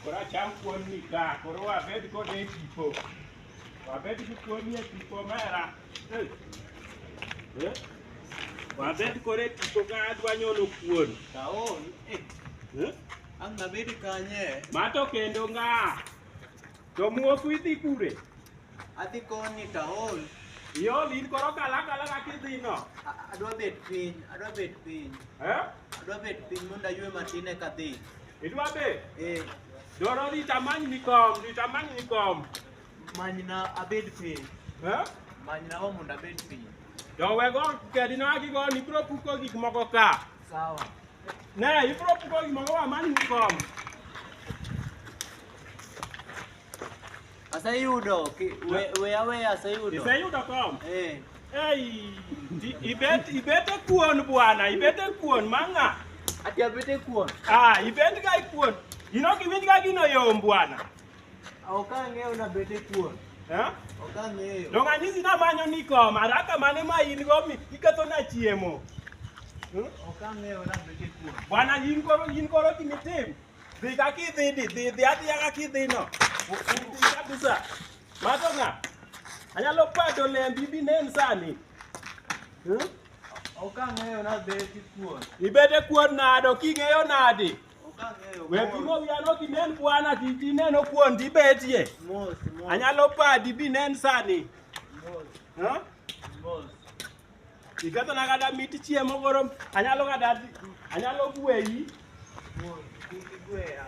Koro acham kuon ni ka, koro wabed kode e tipo. Wabed gi kuon ni e tipo mera. Eh. Eh. Wabed kode e tipo ka adwa nyono kuon. Taol, eh, Eh. ang' nabed kanye? Mato kendo ng'a? To muofu idhi kure? Adhi koni taol. Iol in koro kala kala kaka idhi no. Adwa bet piny, adwa bet piny. Eh? Adwa bet piny mondo aywe matin eka adhi. Idwa bet? Eh, Doro ritamany ni kom, ritamany ni kom. Manyna abed piny. Eh? Manyna wa mondo abed piny. To wego kedino agigo ni ibiro puko gik moko ka. Sawa. Ne, ibiro puko gik moko wamany ni kom. Aseyudo, we aweya aseyudo. Iseyudo kom? Eh. Ei, ibet e kuon bwana, ibet e kuon mang'a. Ati abet e kuon? Ah, ibet ga e kuon. In ok iwinj ga gino yom bwana. Ok ang'eyo na bet e kuon. Eh? Ok ang'eyo. Dong anyisi namanyo ni kom, haraka mane ma in go mi iketho na chiemo. Ok ang'eyo na bet e kuon. Bwana in koro gimitim. Dhi kaka idhi di, dhi dhi adhiya kaka idhi no. Dhi kabisa. Mato ng'a? Anyalo pado lembi binen sani. Ok ang'eyo na bet e kuon. Ibet e kuon nade, ok ing'eyo nade? Ok ang'eyo. We pimo wiya no kinen bwana tineno kuon tibetie. Mos, mos. Anyalo padi binen sani. Mos, Huh? mos. Ikethona kata mit chiemo koro anyalo kata anyalo gweyi. Mos, kik igweya.